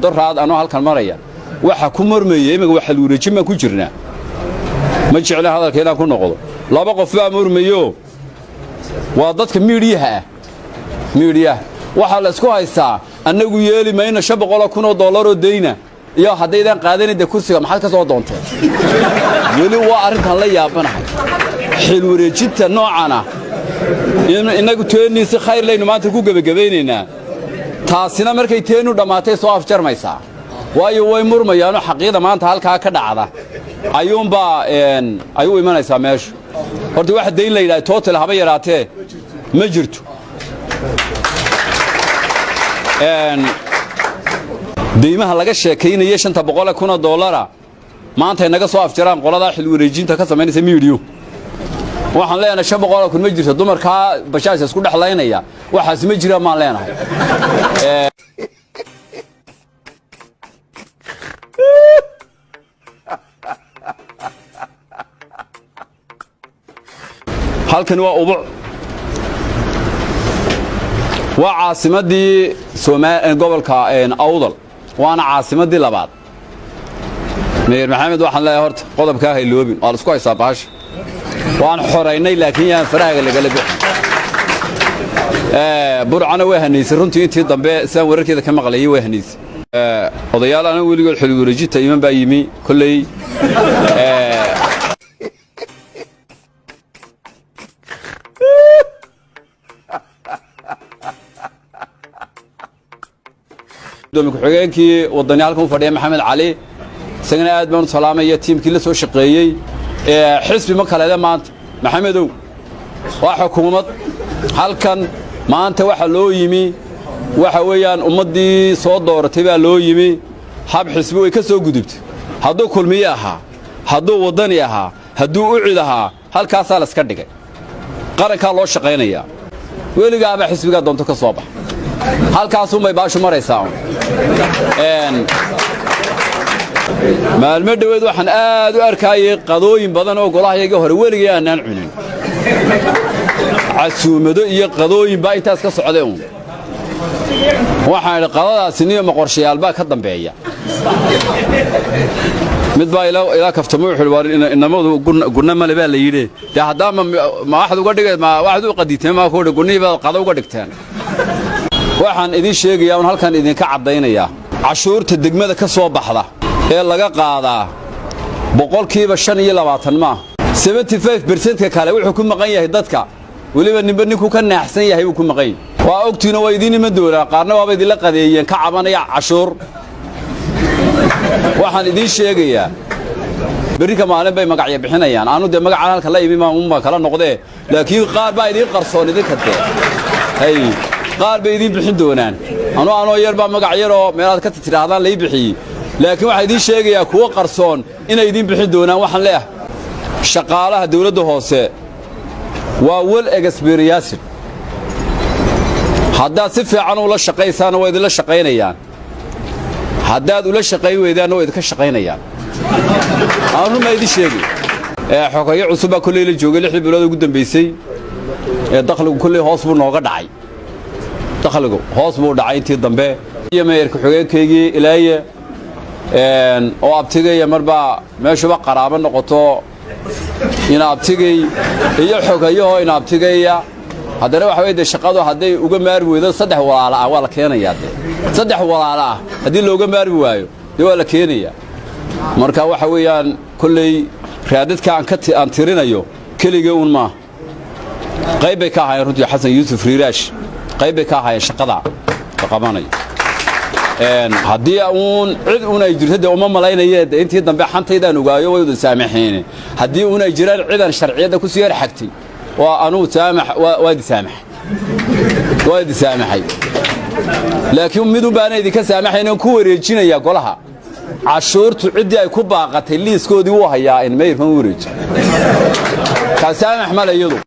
Doraad anoo halkan maraya waxa ku murmayay. Iminka waxa wareejin baan ku jirnaa. Ma jecla hadalka inaan ku noqdo. Laba qof baa murmayo, waa dadka miidhiyaha ah. Miidhiyaha waxaa la isku haystaa: annagu yeeli mayno $500,000 oo dayna, iyo haddaydaan qaadanin dee kursiga maxaad ka soo doonteen? Weli waa arrintan la yaabanahay xil wareejinta noocana. Innagu teennii si khayr laynu maanta ku gebagabaynaynaa. Taasina markay teennu dhammaatay soo afjarmaysaa, waayo way murmayaanoo xaqiiqda maanta halkaa ka dhacda ayuunbaa ayuu imanaysaa meeshu. Horta waxa dayn la yidhaha total haba yaraatee ma jirto. Deymaha laga sheekaynaya $500,000 maantay naga soo afjaraan qoladaa xil wareejinta ka samaynaysa miidiyo. Waxaan leenahay 500,000 ma jirto. Dumarkaa bashaasha isku dhexlaynaya, waxaas ma jiraan maan leenahay. Halkani waa Ubuc, waa caasimaddii gobolka Awdal, waana caasimaddii labaad. Mayor Maxamed waxaan leeyahay, horta qodobkaa hayloobin. Waa la isku haystaa bahasha. Waan xoraynay, laakiin yaan farahaga lagala bixin. Burcana way hanaysay runtii intii dambe, sidaan wararkeeda ka maqlayay way hanaysay. Odayaal anigu weligood xil wareejinta iman baa yimi kolley. Gudoomiye ku-xigeenkii Waddani halkan u fadhiya, Maxamed Cali, isagana aad baan u salaamaya, tiimkii la soo shaqeeyey. Xisbi ma kaleede maanta, Maxamedow, waa xukuumad. Halkan maanta waxa loo yimi waxa weeyaan ummaddii soo dooratay baa loo yimi. Hab xisbi way ka soo gudubtay. Hadduu Kulmiye ahaa, hadduu Waddani ahaa, hadduu UCID ahaa, halkaasaa la iska dhigay. Qarankaa loo shaqaynayaa. Weligaaba xisbigaa doonto ka soo bax, halkaasunbay baashu maraysaa. Maalmo dhoweed waxaan aad u arkaayay qadooyin badan oo golahayaga hore weligay aanaan cunin. Casuumado iyo qadooyin baa intaas ka socday uun. Waxaan idhi, qadadaasi niyo ma qorshayaal baa ka dambeeya? Mid baa ila kaftamo, wuxuu war inamadu gunna male baa la yidhi. Dee haddaa ma waxaad uga dhigay, ma waxaad u qadiiteen, maa ku gunnihii baad qado uga dhigteen? Waxaan idiin sheegayaa un halkan idinka caddaynayaa, cashuurta degmada ka soo baxda ee laga qaadaa 25% maaha. 75%-ka kale wuxuu ku maqan yahay dadka, weliba ninba ninkuu ka naaxsan yahay buu ku maqan yahay. Waa ogtiina, waa idiin iman doonaa. Qaarna waaba idinla qadeeyeen ka cabanaya cashuur. Waxaan idiin sheegayaa, berrika maalin bay magacyo bixinayaan. Anu dee magacaan halka la imi maamunbaa kala noqdee, laakiin qaar baa idiin qarsoon idinka dee. Hay, qaar bay idiin bixin doonaan. Anoo yar baa magac yaroo meelaad ka tidhaahdaan lay bixiyey, laakiin waxaan idiin sheegayaa kuwo qarsoon inay idiin bixin doonaan. Waxaan leeyahay, shaqaalaha dawladda hoose waa well experienced. Haddaad si fiican ula shaqaysaana waa idinla shaqaynayaan, haddaad ula shaqayn weydaanna waa idinka shaqaynayaan. Aan run baa idin sheegay. Xogayo cusub baa kolley la joogay 6dii bilood ugu dambaysay. Ee dakhligu kolley hoos buu nooga dhacay, dakhligu hoos buu dhacay intii dambe. Iyo mayor ku-xigeenkaygii Ilaaye oo abtigaya, marbaa meeshuba qaraabo noqoto, ina abtigay iyo xogayahoo ina abtigaya. Haddana waxa wey dee shaqadu hadday uga maarmi weydo saddex walaala ah waa la keenayaa. Dee saddex walaala ah haddii looga maarmi waayo, dee waa la keenayaa. Marka waxa weeyaan kolley raadadka aan ka aan tirinayo keligee un maaha. Qayb bay ka ahaayeen runtii. Xasan Yuusuf Riiraash qayb bay ka ahaayeen shaqada la qabanayo. Haddii uun cid un ay jirto, dee uma malaynayee, de intii dambe xantaydaan ogaayo way udan saamaxeene. Haddii un ay jiraan cidan sharciyadda ku sii yar xagtay, waa anugu saamax, waa idi saamaxay, waa idi saamaxay. Laakiin midun baana idinka saamaxayn oon ku wareejinaya golaha: cashuurtu ciddii ay ku baaqatay liiskoodii wuu hayaa in mayorkan u wareeji. Kaa saamax male iyadu.